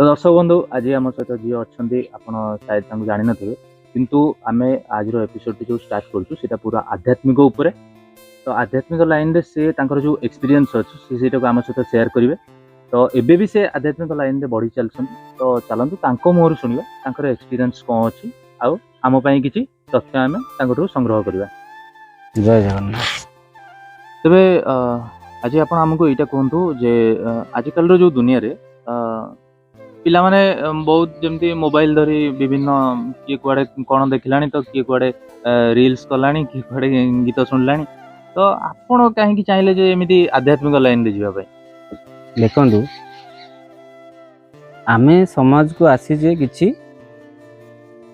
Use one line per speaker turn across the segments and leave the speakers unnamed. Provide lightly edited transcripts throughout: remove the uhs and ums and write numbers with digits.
ଦର୍ଶକ ବନ୍ଧୁ, ଆଜି ଆମ ସହିତ ଯିଏ ଅଛନ୍ତି ଆପଣ ସାୟଦ ତାଙ୍କୁ ଜାଣିନଥିବେ, କିନ୍ତୁ ଆମେ ଆଜିର ଏପିସୋଡଟି ଯୋଉ ଷ୍ଟାର୍ଟ କରୁଛୁ ସେଇଟା ପୁରା ଆଧ୍ୟାତ୍ମିକ ଉପରେ। ତ ଆଧ୍ୟାତ୍ମିକ ଲାଇନରେ ସେ ତାଙ୍କର ଯୋଉ ଏକ୍ସପିରିଏନ୍ସ ଅଛି, ସେ ସେଇଟାକୁ ଆମ ସହିତ ସେୟାର କରିବେ। ତ ଏବେ ବି ସେ ଆଧ୍ୟାତ୍ମିକ ଲାଇନରେ ବଢି ଚାଲିଛନ୍ତି। ତ ଚାଲନ୍ତୁ ତାଙ୍କ ମୁହଁରୁ ଶୁଣିବା ତାଙ୍କର ଏକ୍ସପିରିଏନ୍ସ କ'ଣ ଅଛି ଆଉ ଆମ ପାଇଁ କିଛି ତଥ୍ୟ ଆମେ ତାଙ୍କଠୁ ସଂଗ୍ରହ କରିବା।
ଜୟ ଜଗନ୍ନାଥ।
ତେବେ ଆଜି ଆପଣ ଆମକୁ ଏଇଟା କୁହନ୍ତୁ ଯେ ଆଜିକାଲିର ଯୋଉ ଦୁନିଆରେ ପିଲାମାନେ ବହୁତ ଯେମିତି ମୋବାଇଲ ଧରି ବିଭିନ୍ନ କିଏ କୁଆଡ଼େ କ'ଣ ଦେଖିଲାଣି, ତ କିଏ କୁଆଡ଼େ ରିଲ୍ସ କଲାଣି, କିଏ କୁଆଡ଼େ ଗୀତ ଶୁଣିଲାଣି, ତ ଆପଣ କାହିଁକି ଚାହିଁଲେ ଯେ ଏମିତି ଆଧ୍ୟାତ୍ମିକ ଲାଇନରେ ଯିବା ପାଇଁ?
ଦେଖନ୍ତୁ, ଆମେ ସମାଜକୁ ଆସିଛେ କିଛି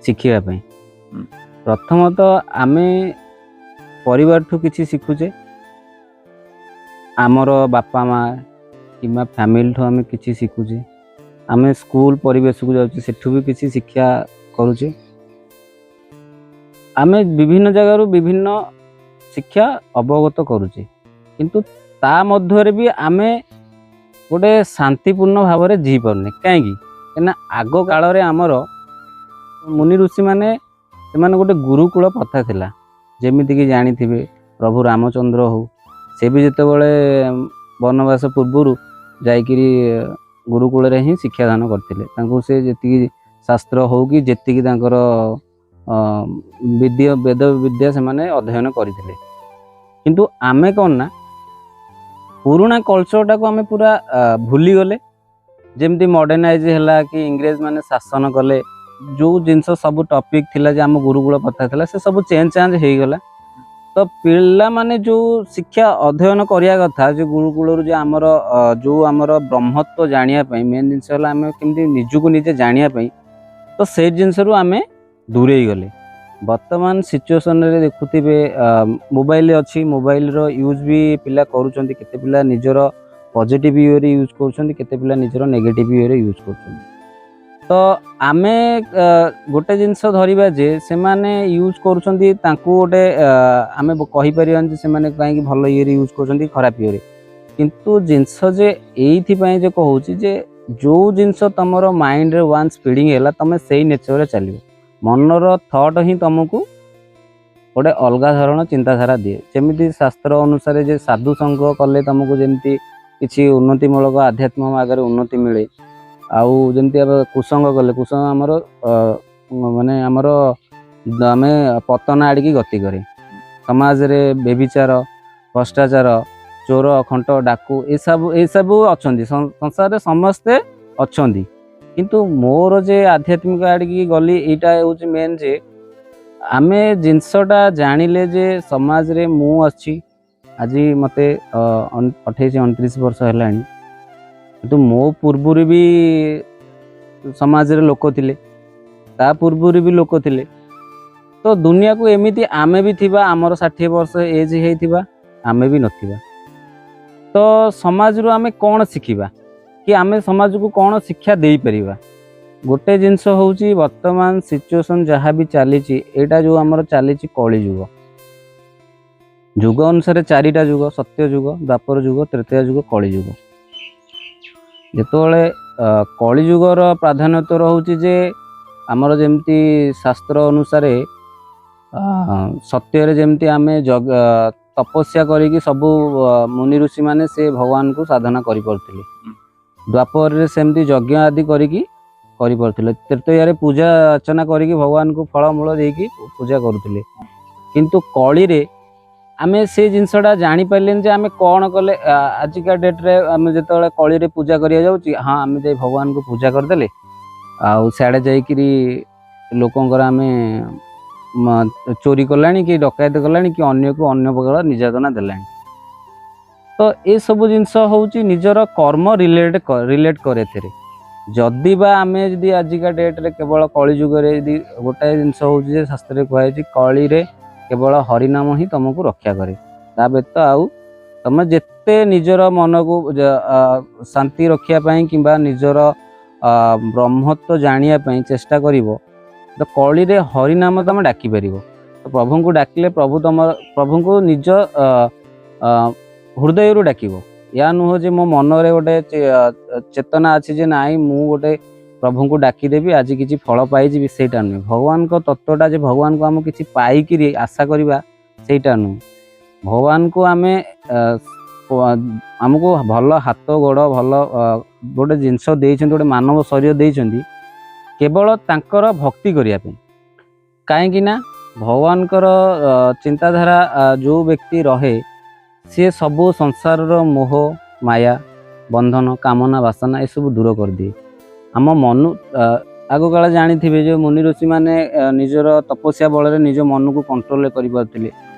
ଶିଖିବା ପାଇଁ। ପ୍ରଥମତଃ ଆମେ ପରିବାରଠୁ କିଛି ଶିଖୁଛେ, ଆମର ବାପା ମା କିମ୍ବା ଫ୍ୟାମିଲିଠୁ ଆମେ କିଛି ଶିଖୁଛେ। ଆମେ ସ୍କୁଲ ପରିବେଶକୁ ଯାଉଛେ, ସେଠୁ ବି କିଛି ଶିକ୍ଷା କରୁଛେ। ଆମେ ବିଭିନ୍ନ ଜାଗାରୁ ବିଭିନ୍ନ ଶିକ୍ଷା ଅବଗତ କରୁଛେ, କିନ୍ତୁ ତା ମଧ୍ୟରେ ବି ଆମେ ଗୋଟେ ଶାନ୍ତିପୂର୍ଣ୍ଣ ଭାବରେ ଜିଇ ପାରୁନେ। କାହିଁକି? କାହିଁକିନା ଆଗ କାଳରେ ଆମର ମୁନି ଋଷିମାନେ, ସେମାନେ ଗୋଟେ ଗୁରୁକୁଳ ପ୍ରଥା ଥିଲା। ଯେମିତିକି ଜାଣିଥିବେ, ପ୍ରଭୁ ରାମଚନ୍ଦ୍ର ହଉ, ସେ ବି ଯେତେବେଳେ ବନବାସ ପୂର୍ବରୁ ଯାଇକିରି ଗୁରୁକୁଳରେ ହିଁ ଶିକ୍ଷାଦାନ କରିଥିଲେ। ତାଙ୍କୁ ସେ ଯେତିକି ଶାସ୍ତ୍ର ହଉ କି ଯେତିକି ତାଙ୍କର ବିଦ୍ୟା, ବେଦ ବିଦ୍ୟା ସେମାନେ ଅଧ୍ୟୟନ କରିଥିଲେ। କିନ୍ତୁ ଆମେ କ'ଣ ନା ପୁରୁଣା କଲଚରଟାକୁ ଆମେ ପୁରା ଭୁଲିଗଲେ। ଯେମିତି ମଡର୍ଣ୍ଣାଇଜ ହେଲା କି ଇଂରେଜ ମାନେ ଶାସନ କଲେ, ଯୋଉ ଜିନିଷ ସବୁ ଟପିକ ଥିଲା ଯେ ଆମ ଗୁରୁକୁଳ ପ୍ରଥା ଥିଲା, ସେ ସବୁ ଚେଞ୍ଜ ଚାଞ୍ଜ ହେଇଗଲା। ତ ପିଲାମାନେ ଯୋଉ ଶିକ୍ଷା ଅଧ୍ୟୟନ କରିବା କଥା ଯେ ଗୁରୁକୁଳରୁ, ଯେ ଆମର ଯୋଉ ଆମର ବ୍ରହ୍ମତ୍ୱ ଜାଣିବା ପାଇଁ, ମେନ୍ ଜିନିଷ ହେଲା ଆମେ କେମିତି ନିଜକୁ ନିଜେ ଜାଣିବା ପାଇଁ, ତ ସେଇ ଜିନିଷରୁ ଆମେ ଦୂରେଇ ଗଲେ। ବର୍ତ୍ତମାନ ସିଚୁଏସନରେ ଦେଖୁଥିବେ, ମୋବାଇଲ ଅଛି, ମୋବାଇଲର ୟୁଜ୍ ବି ପିଲା କରୁଛନ୍ତି। କେତେ ପିଲା ନିଜର ପଜିଟିଭ ୱେରେ ୟୁଜ୍ କରୁଛନ୍ତି, କେତେ ପିଲା ନିଜର ନେଗେଟିଭ ୱେରେ ୟୁଜ୍ କରୁଛନ୍ତି। ତ ଆମେ ଗୋଟେ ଜିନିଷ ଧରିବା ଯେ ସେମାନେ ୟୁଜ୍ କରୁଛନ୍ତି, ତାଙ୍କୁ ଗୋଟେ ଆମେ କହିପାରିବାନି ଯେ ସେମାନେ କାହିଁକି ଭଲ ଇଏରେ ୟୁଜ୍ କରୁଛନ୍ତି, ଖରାପ ଇଏରେ। କିନ୍ତୁ ଜିନିଷ ଯେ ଏଇଥିପାଇଁ ଯେ କହୁଛି ଯେ ଯୋଉ ଜିନିଷ ତମର ମାଇଣ୍ଡରେ ୱାନ୍ସ ଫିଡ଼ିଂ ହେଲା, ତମେ ସେଇ ନେଚରରେ ଚାଲିବ। ମନର ଥଟ୍ ହିଁ ତମକୁ ଗୋଟେ ଅଲଗା ଧରଣ ଚିନ୍ତାଧାରା ଦିଏ। ଯେମିତି ଶାସ୍ତ୍ର ଅନୁସାରେ ଯେ ସାଧୁ ସଙ୍ଗ କଲେ ତମକୁ ଯେମିତି କିଛି ଉନ୍ନତିମୂଳକ ଆଧ୍ୟାତ୍ମ ମାର୍ଗରେ ଉନ୍ନତି ମିଳେ, ଆଉ ଯେମିତି ଏବେ କୁସଙ୍ଗ କଲେ, କୁସଙ୍ଗ ଆମର ମାନେ ଆମର ଆମେ ପତନ ଆଡ଼ିକି ଗତି କରେ। ସମାଜରେ ବ୍ୟଭିଚାର, ଭ୍ରଷ୍ଟାଚାର, ଚୋର, ଖଣ୍ଟ, ଡାକୁ ଏସବୁ ଅଛନ୍ତି। ସଂସାରରେ ସମସ୍ତେ ଅଛନ୍ତି। କିନ୍ତୁ ମୋର ଯେ ଆଧ୍ୟାତ୍ମିକ ଆଡ଼ିକି ଗଲି, ଏଇଟା ହେଉଛି ମେନ୍ ଯେ ଆମେ ଜିନିଷଟା ଜାଣିଲେ ଯେ ସମାଜରେ ମୁଁ ଅଛି। ଆଜି ମୋତେ 28-29 ବର୍ଷ ହେଲାଣି, କିନ୍ତୁ ମୋ ପୂର୍ବରୁ ବି ସମାଜରେ ଲୋକ ଥିଲେ, ତା ପୂର୍ବରୁ ବି ଲୋକ ଥିଲେ। ତ ଦୁନିଆକୁ ଏମିତି ଆମେ ବି ଥିବା, ଆମର 60 ବର୍ଷ ଏଜ୍ ହେଇଥିବା, ଆମେ ବି ନଥିବା। ତ ସମାଜରୁ ଆମେ କ'ଣ ଶିଖିବା କି ଆମେ ସମାଜକୁ କ'ଣ ଶିକ୍ଷା ଦେଇପାରିବା? ଗୋଟେ ଜିନିଷ ହେଉଛି, ବର୍ତ୍ତମାନ ସିଚୁଏସନ୍ ଯାହା ବି ଚାଲିଛି, ଏଇଟା ଯେଉଁ ଆମର ଚାଲିଛି କଳି ଯୁଗ। ଯୁଗ ଅନୁସାରେ ଚାରିଟା ଯୁଗ: ସତ୍ୟ ଯୁଗ, ଦ୍ୱାପର ଯୁଗ, ତ୍ରେତୟା ଯୁଗ, କଳି ଯୁଗ। ଯେତେବେଳେ କଳିଯୁଗର ପ୍ରାଧାନ୍ୟତା ରହୁଛି ଯେ ଆମର ଯେମିତି ଶାସ୍ତ୍ର ଅନୁସାରେ ସତ୍ୟରେ ଯେମିତି ଆମେ ତପସ୍ୟା କରିକି ସବୁ ମୁନି ଋଷିମାନେ ସେ ଭଗବାନଙ୍କୁ ସାଧନା କରିପାରୁଥିଲେ, ଦ୍ୱାପରରେ ସେମିତି ଯଜ୍ଞ ଆଦି କରିକି କରିପାରୁଥିଲେ, ତ୍ରେତୟାରେ ପୂଜା ଅର୍ଚ୍ଚନା କରିକି ଭଗବାନଙ୍କୁ ଫଳମୂଳ ଦେଇକି ପୂଜା କରୁଥିଲେ। କିନ୍ତୁ କଳିରେ ଆମେ ସେ ଜିନିଷଟା ଜାଣିପାରିଲେନି ଯେ ଆମେ କ'ଣ କଲେ। ଆଜିକା ଡେଟ୍ରେ ଆମେ ଯେତେବେଳେ କଳିରେ ପୂଜା କରିବା ଯାଉଛି, ହଁ, ଆମେ ଯାଇ ଭଗବାନଙ୍କୁ ପୂଜା କରିଦେଲେ, ଆଉ ସିଆଡ଼େ ଯାଇକିରି ଲୋକଙ୍କର ଆମେ ଚୋରି କଲାଣି କି ଡକାୟତ କଲାଣି କି ଅନ୍ୟକୁ ଅନ୍ୟ ପ୍ରକାର ନିର୍ଯାତନା ଦେଲାଣି। ତ ଏସବୁ ଜିନିଷ ହେଉଛି ନିଜର କର୍ମ ରିଲେଟ୍ କରେ ଏଥିରେ। ଯଦି ବା ଆମେ ଯଦି ଆଜିକା ଡେଟ୍ରେ କେବଳ କଳି ଯୁଗରେ ଯଦି ଗୋଟାଏ ଜିନିଷ ହେଉଛି ଯେ ଶାସ୍ତ୍ରରେ କୁହାଯାଇଛି, କଳିରେ କେବଳ ହରିନାମ ହିଁ ତମକୁ ରକ୍ଷା କରେ। ତା ବ୍ୟତୀତ ଆଉ ତମେ ଯେତେ ନିଜର ମନକୁ ଶାନ୍ତି ରଖିବା ପାଇଁ କିମ୍ବା ନିଜର ବ୍ରହ୍ମତ୍ୱ ଜାଣିବା ପାଇଁ ଚେଷ୍ଟା କରିବ, ତ କଳିରେ ହରିନାମ ତମେ ଡାକିପାରିବ। ତ ପ୍ରଭୁଙ୍କୁ ଡାକିଲେ ପ୍ରଭୁ ତମର, ପ୍ରଭୁଙ୍କୁ ନିଜ ହୃଦୟରୁ ଡାକିବ। ୟା ନୁହଁ ଯେ ମୋ ମନରେ ଗୋଟେ ଚେତନା ଅଛି ଯେ ନାଇଁ, ମୁଁ ଗୋଟେ ପ୍ରଭୁଙ୍କୁ ଡାକିଦେବି, ଆଜି କିଛି ଫଳ ପାଇଯିବି, ସେଇଟା ନୁହେଁ। ଭଗବାନଙ୍କ ତତ୍ତ୍ୱଟା ଯେ ଭଗବାନଙ୍କୁ ଆମେ କିଛି ପାଇକିରି ଆଶା କରିବା, ସେଇଟା ନୁହେଁ। ଭଗବାନଙ୍କୁ ଆମେ ଆମକୁ ଭଲ ହାତ ଗୋଡ଼, ଭଲ ଗୋଟେ ଜିନିଷ ଦେଇଛନ୍ତି, ଗୋଟେ ମାନବ ଶରୀର ଦେଇଛନ୍ତି କେବଳ ତାଙ୍କର ଭକ୍ତି କରିବା ପାଇଁ। କାହିଁକି ନା ଭଗବାନଙ୍କର ଚିନ୍ତାଧାରା ଯେଉଁ ବ୍ୟକ୍ତି ରହେ, ସିଏ ସବୁ ସଂସାରର ମୋହ, ମାୟା, ବନ୍ଧନ, କାମନା, ବାସନା ଏସବୁ ଦୂର କରିଦିଏ। ଆମ ମନୁ ଆଗକାଳ ଜାଣିଥିବେ ଯେ ମୁନି ଋଷିମାନେ ନିଜର ତପସ୍ୟା ବଳରେ ନିଜ ମନକୁ କଣ୍ଟ୍ରୋଲରେ କରିପାରୁଥିଲେ,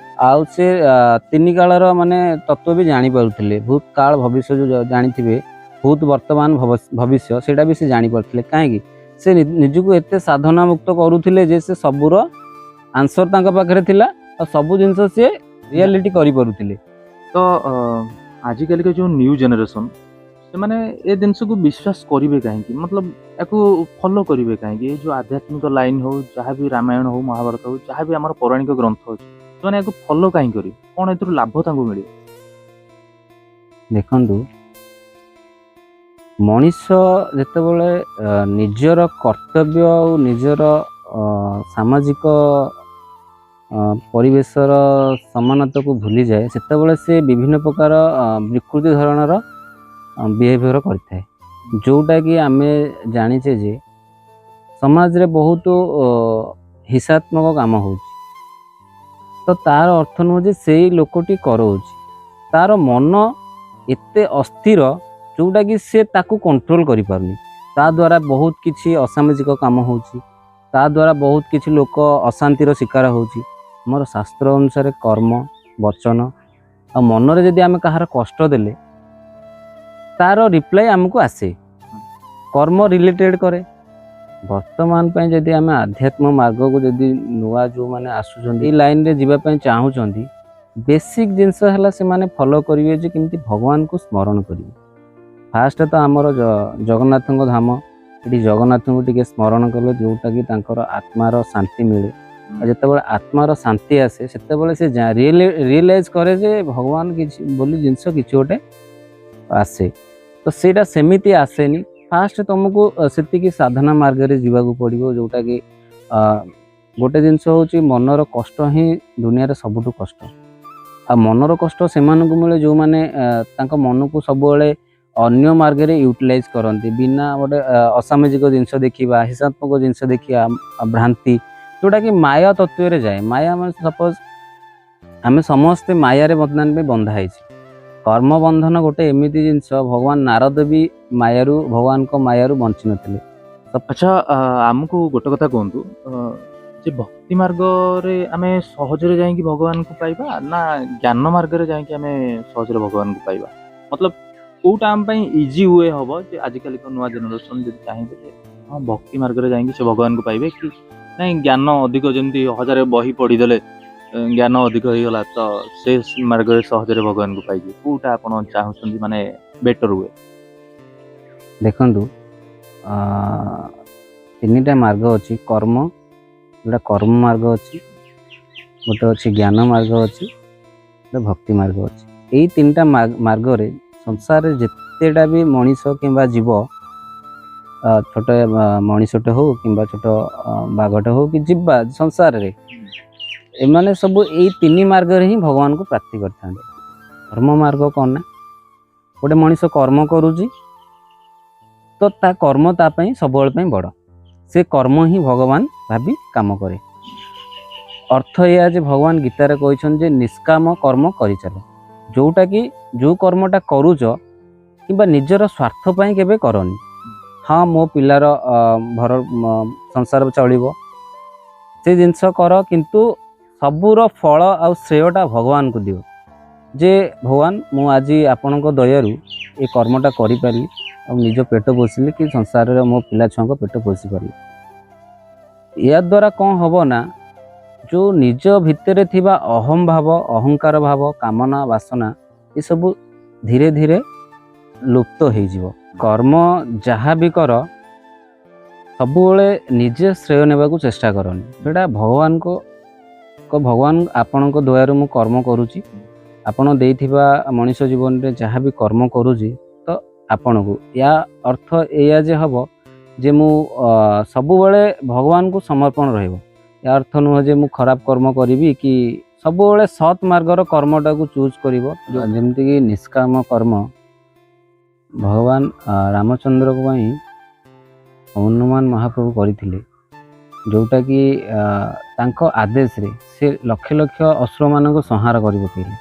ଆଉ ସେ ତିନି କାଳର ମାନେ ତତ୍ତ୍ୱ ବି ଜାଣିପାରୁଥିଲେ। ଭୂତ, କାଳ, ଭବିଷ୍ୟ ଯେଉଁ ଜାଣିଥିବେ, ଭୂତ, ବର୍ତ୍ତମାନ, ଭବିଷ୍ୟ, ସେଇଟା ବି ସେ ଜାଣିପାରୁଥିଲେ। କାହିଁକି ସେ ନିଜକୁ ଏତେ ସାଧନା ମୁକ୍ତ କରୁଥିଲେ ଯେ ସେ ସବୁର ଆନ୍ସର ତାଙ୍କ ପାଖରେ ଥିଲା ଆଉ ସବୁ ଜିନିଷ ସିଏ ରିଆଲିଟି କରିପାରୁଥିଲେ।
ତ ଆଜିକାଲିକା ଯେଉଁ ନ୍ୟୁ ଜେନେରେସନ୍, ସେମାନେ ଏ ଜିନିଷକୁ ବିଶ୍ୱାସ କରିବେ କାହିଁକି? ମତଲବ ୟାକୁ ଫଲୋ କରିବେ କାହିଁକି? ଏ ଯେଉଁ ଆଧ୍ୟାତ୍ମିକ ଲାଇନ୍ ହଉ, ଯାହା ବି ରାମାୟଣ ହଉ, ମହାଭାରତ ହଉ, ଯାହା ବି ଆମର ପୌରାଣିକ ଗ୍ରନ୍ଥ ଅଛି, ସେମାନେ ୟାକୁ ଫଲୋ କାହିଁ କରିବେ? କ'ଣ ଏଥିରୁ ଲାଭ ତାଙ୍କୁ ମିଳିବ?
ଦେଖନ୍ତୁ, ମଣିଷ ଯେତେବେଳେ ନିଜର କର୍ତ୍ତବ୍ୟ ଆଉ ନିଜର ସାମାଜିକ ପରିବେଶର ସମାନତାକୁ ଭୁଲିଯାଏ, ସେତେବେଳେ ସେ ବିଭିନ୍ନ ପ୍ରକାର ବିକୃତି ଧରଣର ବିହେଭିଅର କରିଥାଏ, ଯେଉଁଟାକି ଆମେ ଜାଣିଛେ ଯେ ସମାଜରେ ବହୁତ ହିଂସାତ୍ମକ କାମ ହେଉଛି। ତ ତାର ଅର୍ଥ ନୁହଁ ଯେ ସେଇ ଲୋକଟି କରଉଛି। ତାର ମନ ଏତେ ଅସ୍ଥିର ଯେଉଁଟାକି ସେ ତାକୁ କଣ୍ଟ୍ରୋଲ କରିପାରୁନି। ତା ଦ୍ୱାରା ବହୁତ କିଛି ଅସାମାଜିକ କାମ ହେଉଛି, ତା ଦ୍ୱାରା ବହୁତ କିଛି ଲୋକ ଅଶାନ୍ତିର ଶିକାର ହେଉଛି। ଆମର ଶାସ୍ତ୍ର ଅନୁସାରେ କର୍ମ, ବଚନ ଆଉ ମନରେ ଯଦି ଆମେ କାହାର କଷ୍ଟ ଦେଲେ, ତାର ରିପ୍ଲାଏ ଆମକୁ ଆସେ। କର୍ମ ରିଲେଟେଡ୍ କରେ। ବର୍ତ୍ତମାନ ପାଇଁ ଯଦି ଆମେ ଆଧ୍ୟାତ୍ମ ମାର୍ଗକୁ ଯଦି ନୂଆ ଯେଉଁମାନେ ଆସୁଛନ୍ତି, ଏଇ ଲାଇନରେ ଯିବା ପାଇଁ ଚାହୁଁଛନ୍ତି, ବେସିକ୍ ଜିନିଷ ହେଲା ସେମାନେ ଫଲୋ କରିବେ ଯେ କେମିତି ଭଗବାନଙ୍କୁ ସ୍ମରଣ କରିବେ। ଫାଷ୍ଟ ତ ଆମର ଜଗନ୍ନାଥଙ୍କ ଧାମ, ଏଠି ଜଗନ୍ନାଥଙ୍କୁ ଟିକେ ସ୍ମରଣ କଲେ ଯେଉଁଟାକି ତାଙ୍କର ଆତ୍ମାର ଶାନ୍ତି ମିଳେ। ଆଉ ଯେତେବେଳେ ଆତ୍ମାର ଶାନ୍ତି ଆସେ, ସେତେବେଳେ ସେ ରିଏଲାଇଜ୍ କରେ ଯେ ଭଗବାନ କିଛି ବୋଲି ଜିନିଷ କିଛି ଗୋଟେ ଆସେ। ତ ସେଇଟା ସେମିତି ଆସେନି। ଫାଷ୍ଟ ତୁମକୁ ସେତିକି ସାଧନା ମାର୍ଗରେ ଯିବାକୁ ପଡ଼ିବ, ଯେଉଁଟାକି ଗୋଟେ ଜିନିଷ ହେଉଛି ମନର କଷ୍ଟ ହିଁ ଦୁନିଆରେ ସବୁଠୁ କଷ୍ଟ। ଆଉ ମନର କଷ୍ଟ ସେମାନଙ୍କୁ ମିଳେ ଯେଉଁମାନେ ତାଙ୍କ ମନକୁ ସବୁବେଳେ ଅନ୍ୟ ମାର୍ଗରେ ୟୁଟିଲାଇଜ୍ କରନ୍ତି, ବିନା ଗୋଟେ ଅସାମାଜିକ ଜିନିଷ ଦେଖିବା, ହିଂସାତ୍ମକ ଜିନିଷ ଦେଖିବା, ଭ୍ରାନ୍ତି, ଯେଉଁଟାକି ମାୟା ତତ୍ତ୍ୱରେ ଯାଏ। ମାୟା ମାନେ ସପୋଜ ଆମେ ସମସ୍ତେ ମାୟାରେ ବର୍ତ୍ତମାନ ପାଇଁ ବନ୍ଧା ହେଇଛି। କର୍ମ ବନ୍ଧନ ଗୋଟେ ଏମିତି ଜିନିଷ, ଭଗବାନ ନାରଦ ବି ମାୟାରୁ, ଭଗବାନଙ୍କ ମାୟାରୁ ବଞ୍ଚି ନଥିଲେ।
ଆଚ୍ଛା, ଆମକୁ ଗୋଟେ କଥା କୁହନ୍ତୁ ଯେ ଭକ୍ତି ମାର୍ଗରେ ଆମେ ସହଜରେ ଯାଇକି ଭଗବାନଙ୍କୁ ପାଇବା ନା ଜ୍ଞାନ ମାର୍ଗରେ ଯାଇକି ଆମେ ସହଜରେ ଭଗବାନଙ୍କୁ ପାଇବା? ମତଲବ କୋଉଟା ଆମ ପାଇଁ ଇଜି we ହବ ଯେ ଆଜିକାଲିକା ନୂଆ ଜେନେରେସନ୍ ଯଦି ଚାହିଁବେ ଯେ ହଁ, ଭକ୍ତି ମାର୍ଗରେ ଯାଇକି ସେ ଭଗବାନଙ୍କୁ ପାଇବେ କି ନାଇଁ ଜ୍ଞାନ ଅଧିକ, ଯେମିତି ହଜାରେ ବହି ପଢ଼ିଦେଲେ ଜ୍ଞାନ ଅଧିକ ହେଇଗଲା, ତ ସେ ମାର୍ଗରେ ସହଜରେ ଭଗବାନଙ୍କୁ ପାଇଯିବେ? କୋଉଟା ଆପଣ ଚାହୁଁଛନ୍ତି ମାନେ ବେଟର we?
ଦେଖନ୍ତୁ, ତିନିଟା ମାର୍ଗ ଅଛି। କର୍ମ, ଗୋଟେ କର୍ମ ମାର୍ଗ ଅଛି, ଗୋଟେ ଅଛି ଜ୍ଞାନ ମାର୍ଗ ଅଛି, ଗୋଟେ ଭକ୍ତି ମାର୍ଗ ଅଛି। ଏଇ ତିନିଟା ମାର୍ଗରେ ସଂସାରରେ ଯେତେଟା ବି ମଣିଷ କିମ୍ବା ଜୀବ, ଛୋଟ ମଣିଷଟେ ହଉ କିମ୍ବା ଛୋଟ ବାଘଟେ ହଉ କି ଯିବା ସଂସାରରେ, ଏମାନେ ସବୁ ଏଇ ତିନି ମାର୍ଗରେ ହିଁ ଭଗବାନଙ୍କୁ ପ୍ରାପ୍ତି କରିଥାନ୍ତି। କର୍ମ ମାର୍ଗ କ'ଣ ନା ଗୋଟେ ମଣିଷ କର୍ମ କରୁଛି ତ ତା କର୍ମ ତା ପାଇଁ ସବୁବେଳେ ପାଇଁ ବଡ଼। ସେ କର୍ମ ହିଁ ଭଗବାନ ଭାବି କାମ କରେ। ଅର୍ଥ ଏଇଆ ଯେ ଭଗବାନ ଗୀତାରେ କହିଛନ୍ତି ଯେ ନିଷ୍କାମ କର୍ମ କରିଚାଲ, ଯେଉଁଟାକି ଯେଉଁ କର୍ମଟା କରୁଛ କିମ୍ବା ନିଜର ସ୍ୱାର୍ଥ ପାଇଁ କେବେ କରନି। ହଁ, ମୋ ପିଲାର ଘର ସଂସାର ଚଳିବ, ସେ ଜିନିଷ କର, କିନ୍ତୁ ସବୁର ଫଳ ଆଉ ଶ୍ରେୟଟା ଭଗବାନଙ୍କୁ ଦିଅ ଯେ ଭଗବାନ, ମୁଁ ଆଜି ଆପଣଙ୍କ ଦୟାରୁ ଏ କର୍ମଟା କରିପାରିଲି ଆଉ ନିଜ ପେଟ ପୋଷିଲି କି ସଂସାରରେ ମୋ ପିଲା ଛୁଆଙ୍କ ପେଟ ପୋଷି ପାରିଲି। ଏହାଦ୍ୱାରା କ'ଣ ହେବ ନା ଯେଉଁ ନିଜ ଭିତରେ ଥିବା ଅହମ ଭାବ, ଅହଙ୍କାର ଭାବ, କାମନା, ବାସନା ଏସବୁ ଧୀରେ ଧୀରେ ଲୁପ୍ତ ହେଇଯିବ। କର୍ମ ଯାହା ବି କର, ସବୁବେଳେ ନିଜେ ଶ୍ରେୟ ନେବାକୁ ଚେଷ୍ଟା କରନି। ସେଇଟା ଭଗବାନଙ୍କ, ଭଗବାନ ଆପଣଙ୍କ ଦୟାରୁ ମୁଁ କର୍ମ କରୁଛି, ଆପଣ ଦେଇଥିବା ମଣିଷ ଜୀବନରେ ଯାହା ବି କର୍ମ କରୁଛି ତ ଆପଣଙ୍କୁ। ୟା ଅର୍ଥ ଏଇଆ ଯେ ହେବ ଯେ ମୁଁ ସବୁବେଳେ ଭଗବାନଙ୍କୁ ସମର୍ପଣ ରହିବ। ୟା ଅର୍ଥ ନୁହଁ ଯେ ମୁଁ ଖରାପ କର୍ମ କରିବି କି, ସବୁବେଳେ ସତ୍ ମାର୍ଗର କର୍ମଟାକୁ ଚୁଜ୍ କରିବ। ଯେମିତିକି ନିଷ୍କାମ କର୍ମ, ଭଗବାନ ରାମଚନ୍ଦ୍ରଙ୍କ ପାଇଁ ହନୁମାନ ମହାପ୍ରଭୁ କରିଥିଲେ, ଯେଉଁଟାକି ତାଙ୍କ ଆଦେଶରେ ସେ ଲକ୍ଷ ଲକ୍ଷ ଅସୁରମାନଙ୍କୁ ସଂହାର କରି ପକେଇଲେ।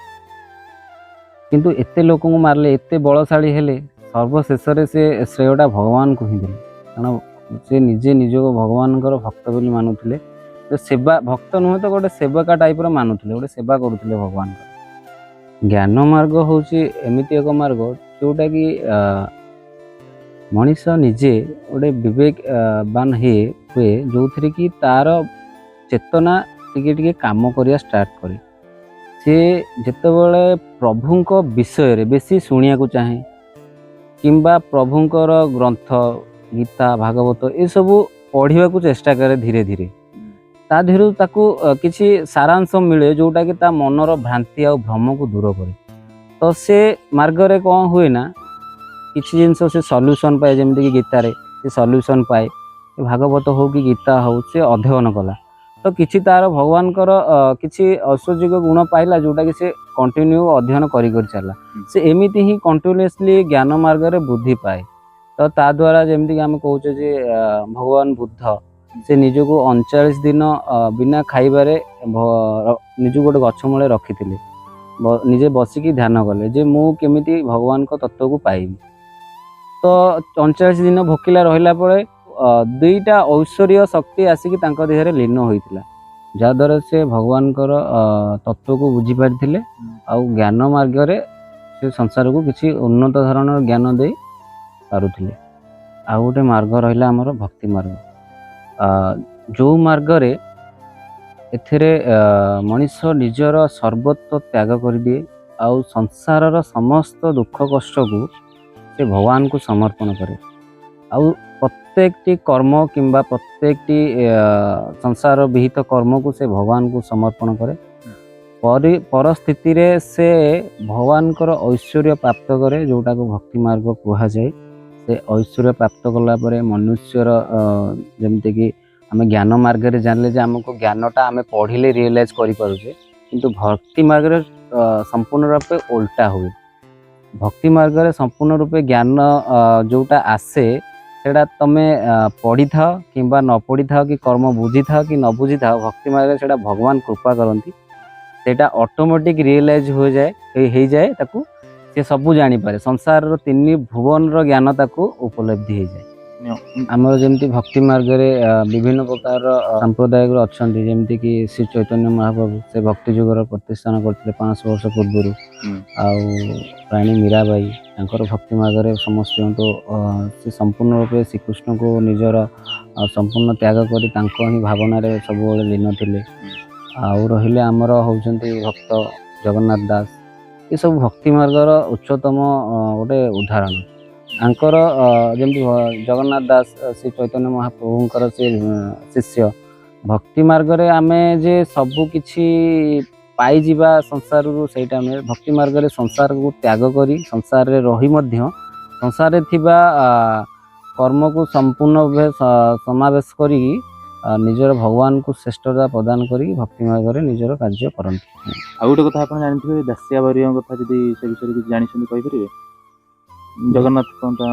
କିନ୍ତୁ ଏତେ ଲୋକଙ୍କୁ ମାରିଲେ, ଏତେ ବଳଶାଳୀ ହେଲେ, ସର୍ବଶେଷରେ ସେ ଶ୍ରେୟଟା ଭଗବାନଙ୍କୁ ହିଁ ଦେଲେ। କାରଣ ସେ ନିଜେ ନିଜକୁ ଭଗବାନଙ୍କର ଭକ୍ତ ବୋଲି ମାନୁଥିଲେ। ତ ସେବା, ଭକ୍ତ ନୁହେଁ ତ ଗୋଟେ ସେବକା ଟାଇପ୍ର ମାନୁଥିଲେ, ଗୋଟେ ସେବା କରୁଥିଲେ ଭଗବାନଙ୍କର। ଜ୍ଞାନ ମାର୍ଗ ହେଉଛି ଏମିତି ଏକ ମାର୍ଗ ଯେଉଁଟାକି ମଣିଷ ନିଜେ ଗୋଟେ ବିବେକବାନ ହୁଏ, ଯେଉଁଥିରେ କି ତାର ଚେତନା ଟିକେ ଟିକେ କାମ କରିବା ଷ୍ଟାର୍ଟ କରେ। ସେ ଯେତେବେଳେ ପ୍ରଭୁଙ୍କ ବିଷୟରେ ବେଶୀ ଶୁଣିବାକୁ ଚାହେଁ କିମ୍ବା ପ୍ରଭୁଙ୍କର ଗ୍ରନ୍ଥ ଗୀତା, ଭାଗବତ ଏସବୁ ପଢ଼ିବାକୁ ଚେଷ୍ଟା କରେ, ଧୀରେ ଧୀରେ ତା ଦେହରୁ ତାକୁ କିଛି ସାରାଂଶ ମିଳେ, ଯେଉଁଟାକି ତା ମନର ଭ୍ରାନ୍ତି ଆଉ ଭ୍ରମକୁ ଦୂର କରେ। ତ ସେ ମାର୍ଗରେ କ'ଣ ହୁଏ ନା, କିଛି ଜିନିଷ ସେ ସଲ୍ୟୁସନ୍ ପାଏ। ଯେମିତିକି ଗୀତାରେ ସେ ସଲ୍ୟୁସନ୍ ପାଏ, ଭାଗବତ ହଉ କି ଗୀତା ହଉ, ସେ ଅଧ୍ୟୟନ କଲା ତ କିଛି ତାର ଭଗବାନଙ୍କର କିଛି ଐଶ୍ୱର୍ଯ୍ୟକ ଗୁଣ ପାଇଲା, ଯେଉଁଟାକି ସେ କଣ୍ଟିନ୍ୟୁ ଅଧ୍ୟୟନ କରି କରି ଚାଲିଲା। ସେ ଏମିତି ହିଁ କଣ୍ଟିନ୍ୟୁଅସଲି ଜ୍ଞାନ ମାର୍ଗରେ ବୃଦ୍ଧି ପାଏ। ତ ତା ଦ୍ୱାରା ଯେମିତିକି ଆମେ କହୁଛେ ଯେ ଭଗବାନ ବୁଦ୍ଧ ସେ ନିଜକୁ 39 ଦିନ ବିନା ଖାଇବାରେ ନିଜକୁ ଗୋଟେ ଗଛ ମୂଳେ ରଖିଥିଲେ, ନିଜେ ବସିକି ଧ୍ୟାନ କଲେ ଯେ ମୁଁ କେମିତି ଭଗବାନଙ୍କ ତତ୍ତ୍ୱକୁ ପାଇବି। ତ 39 ଦିନ ଭୋକିଲା ରହିଲା ପରେ ଦୁଇଟା ଐଶ୍ୱରୀୟ ଶକ୍ତି ଆସିକି ତାଙ୍କ ଦେହରେ ଲୀନ ହୋଇଥିଲା, ଯାହାଦ୍ୱାରା ସେ ଭଗବାନଙ୍କର ତତ୍ତ୍ୱକୁ ବୁଝିପାରିଥିଲେ ଆଉ ଜ୍ଞାନ ମାର୍ଗରେ ସେ ସଂସାରକୁ କିଛି ଉନ୍ନତ ଧରଣର ଜ୍ଞାନ ଦେଇ ପାରୁଥିଲେ। ଆଉ ଗୋଟେ ମାର୍ଗ ରହିଲା ଆମର ଭକ୍ତି ମାର୍ଗ, ଯେଉଁ ମାର୍ଗରେ ଏଥିରେ ମଣିଷ ନିଜର ସର୍ବତ୍ୱ ତ୍ୟାଗ କରିଦିଏ ଆଉ ସଂସାରର ସମସ୍ତ ଦୁଃଖ କଷ୍ଟକୁ ସେ ଭଗବାନଙ୍କୁ ସମର୍ପଣ କରେ ଆଉ ପ୍ରତ୍ୟେକଟି କର୍ମ କିମ୍ବା ପ୍ରତ୍ୟେକଟି ସଂସାର ବିହିତ କର୍ମକୁ ସେ ଭଗବାନଙ୍କୁ ସମର୍ପଣ କରେ। ପରସ୍ଥିତିରେ ସେ ଭଗବାନଙ୍କର ଐଶ୍ୱର୍ଯ୍ୟ ପ୍ରାପ୍ତ କରେ, ଯେଉଁଟାକୁ ଭକ୍ତି ମାର୍ଗ କୁହାଯାଏ। ସେ ଐଶ୍ୱର୍ଯ୍ୟ ପ୍ରାପ୍ତ କଲା ପରେ ମନୁଷ୍ୟର ଯେମିତିକି ଆମେ ଜ୍ଞାନ ମାର୍ଗରେ ଜାଣିଲେ ଯେ ଆମକୁ ଜ୍ଞାନଟା ଆମେ ପଢ଼ିଲେ ରିଏଲାଇଜ୍ କରିପାରୁଛେ, କିନ୍ତୁ ଭକ୍ତି ମାର୍ଗରେ ସମ୍ପୂର୍ଣ୍ଣ ରୂପେ ଓଲଟା ହୁଏ। ଭକ୍ତି ମାର୍ଗରେ ସମ୍ପୂର୍ଣ୍ଣ ରୂପେ ଜ୍ଞାନ ଯେଉଁଟା ଆସେ, ସେଇଟା ତମେ ପଢ଼ିଥାଅ କିମ୍ବା ନ ପଢ଼ିଥାଅ କି କର୍ମ ବୁଝିଥାଅ କି ନ ବୁଝିଥାଅ, ଭକ୍ତି ମାର୍ଗରେ ସେଇଟା ଭଗବାନ କୃପା କରନ୍ତି, ସେଇଟା ଅଟୋମେଟିକ୍ ରିଏଲାଇଜ୍ ହୋଇଯାଏ, ହେଇଯାଏ ତାକୁ। ସେ ସବୁ ଜାଣିପାରେ, ସଂସାରର ତିନି ଭୁବନର ଜ୍ଞାନ ତାକୁ ଉପଲବ୍ଧି ହେଇଯାଏ। ଆମର ଯେମିତି ଭକ୍ତି ମାର୍ଗରେ ବିଭିନ୍ନ ପ୍ରକାରର ସାମ୍ପ୍ରଦାୟକ ଅଛନ୍ତି, ଯେମିତିକି ଶ୍ରୀ ଚୈତନ୍ୟ ମହାପ୍ରଭୁ, ସେ ଭକ୍ତି ଯୁଗର ପ୍ରତିଷ୍ଠାନ କରିଥିଲେ 500 ବର୍ଷ ପୂର୍ବରୁ। ଆଉ ରାଣୀ ମୀରାବାଇ, ତାଙ୍କର ଭକ୍ତି ମାର୍ଗରେ ସମସ୍ତଙ୍କୁ ସେ ସମ୍ପୂର୍ଣ୍ଣ ରୂପେ ଶ୍ରୀକୃଷ୍ଣଙ୍କୁ ନିଜର ସମ୍ପୂର୍ଣ୍ଣ ତ୍ୟାଗ କରି ତାଙ୍କ ହିଁ ଭାବନାରେ ସବୁବେଳେ ଲୀନ ଥିଲେ। ଆଉ ରହିଲେ ଆମର ହେଉଛନ୍ତି ଭକ୍ତ ଜଗନ୍ନାଥ ଦାସ। ଏସବୁ ଭକ୍ତି ମାର୍ଗର ଉଚ୍ଚତମ ଗୋଟେ ଉଦାହରଣ। ତାଙ୍କର ଯେମିତି ଜଗନ୍ନାଥ ଦାସ ଶ୍ରୀ ଚୈତନ୍ୟ ମହାପ୍ରଭୁଙ୍କର ସେ ଶିଷ୍ୟ। ଭକ୍ତି ମାର୍ଗରେ ଆମେ ଯେ ସବୁ କିଛି ପାଇଯିବା ସଂସାରରୁ, ସେଇଟା ନୁହେଁ। ଭକ୍ତି ମାର୍ଗରେ ସଂସାରକୁ ତ୍ୟାଗ କରି ସଂସାରରେ ରହି ମଧ୍ୟ ସଂସାରରେ ଥିବା କର୍ମକୁ ସମ୍ପୂର୍ଣ୍ଣ ଭାବେ ସମାବେଶ କରିକି ନିଜର ଭଗବାନଙ୍କୁ ଶ୍ରେଷ୍ଠତା ପ୍ରଦାନ କରିକି ଭକ୍ତି ମାର୍ଗରେ ନିଜର କାର୍ଯ୍ୟ କରନ୍ତି।
ଆଉ ଗୋଟେ କଥା ଆପଣ ଜାଣିଥିବେ, ଦାସିଆ ବାଉରିଙ୍କ କଥା, ଯଦି ସେ ବିଷୟରେ କିଛି ଜାଣିଛନ୍ତି କହିପାରିବେ? ଜଗନ୍ନାଥ କଣ ତା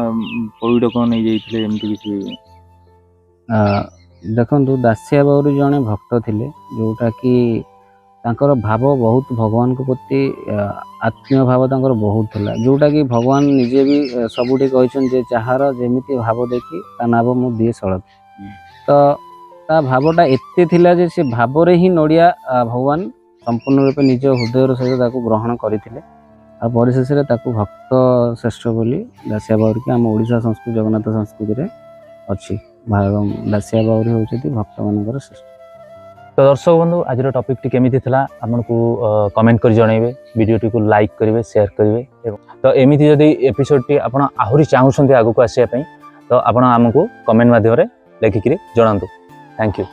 ପଇଡ଼ କଣ ନେଇଯାଇଥିଲେ, ଏମିତି କିଛି?
ଦେଖନ୍ତୁ, ଦାସିଆ ବାଉରି ଜଣେ ଭକ୍ତ ଥିଲେ, ଯେଉଁଟାକି ତାଙ୍କର ଭାବ ବହୁତ ଭଗବାନଙ୍କ ପ୍ରତି ଆତ୍ମୀୟ ଭାବ ତାଙ୍କର ବହୁତ ଥିଲା, ଯେଉଁଟାକି ଭଗବାନ ନିଜେ ବି ସବୁଠି କହିଛନ୍ତି ଯେ ଯାହାର ଯେମିତି ଭାବ ଦେଖି ତା ନାମ ମୁଁ ଦିଏ ସଳଖି। ତ ତା ଭାବଟା ଏତେ ଥିଲା ଯେ ସେ ଭାବରେ ହିଁ ନଡ଼ିଆ ଭଗବାନ ସମ୍ପୂର୍ଣ୍ଣ ରୂପେ ନିଜ ହୃଦୟର ସହିତ ତାକୁ ଗ୍ରହଣ କରିଥିଲେ ଆଉ ପରିଶେଷରେ ତାକୁ ଭକ୍ତ ଶ୍ରେଷ୍ଠ ବୋଲି ଦାସିଆ ବାଉରିକି ଆମ ଓଡ଼ିଶା ସଂସ୍କୃତି, ଜଗନ୍ନାଥ ସଂସ୍କୃତିରେ ଅଛି। ଦାସିଆ ବାଉରି ହେଉଛନ୍ତି ଭକ୍ତମାନଙ୍କର ଶ୍ରେଷ୍ଠ।
ତ ଦର୍ଶକ ବନ୍ଧୁ, ଆଜିର ଟପିକଟି କେମିତି ଥିଲା ଆପଣଙ୍କୁ କମେଣ୍ଟ କରି ଜଣାଇବେ, ଭିଡ଼ିଓଟିକୁ ଲାଇକ୍ କରିବେ, ସେୟାର କରିବେ ଏବଂ ତ ଏମିତି ଯଦି ଏପିସୋଡ଼ଟି ଆପଣ ଆହୁରି ଚାହୁଁଛନ୍ତି ଆଗକୁ ଆସିବା ପାଇଁ, ତ ଆପଣ ଆମକୁ କମେଣ୍ଟ ମାଧ୍ୟମରେ ଲେଖିକିରି ଜଣାନ୍ତୁ। Thank you.